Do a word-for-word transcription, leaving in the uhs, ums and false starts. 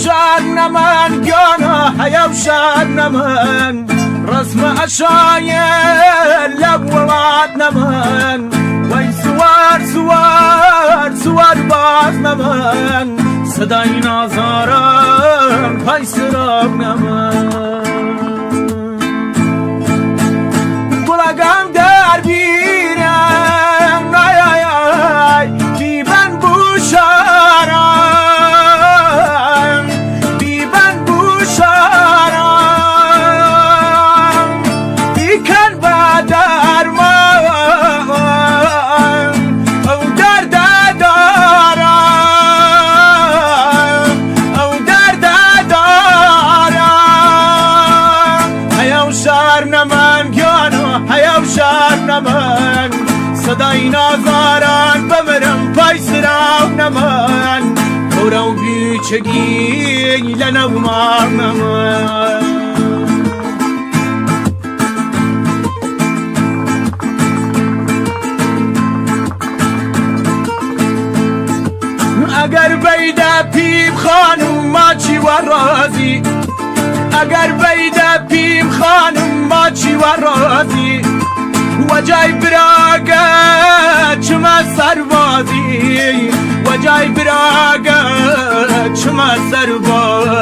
شار نەمان گیانا هەیە و شار نەمان، ڕەسمە ئەشایەن لە وڵات نەمان، وەی سوار سوار سوار باز نەمان، سەدای نازاران پای سراو نەمان. گوڵەگام دەربیرم ئای ئای ئای، بیبەن بوو شاران، بیبەن بوو شاران، بیکەن بە دەرمان ئەو دەردە داران، ئەو دەردە داران. هەیە و شار نەمان گیانۆ، هەیە و شار نەمان، سەدای نازاران بمرم پای سراو نەمان، کەورە و بیچگی لە نەوماڵ نەمان. ئەگەر بەیدە پیم خانم ماچی وە ڕازی، ئەگەر بەیدە پیم خانم ماچی وە ڕازی، وەجای براگە چمە سەربازی، وەجای براگە چمە سەربازی.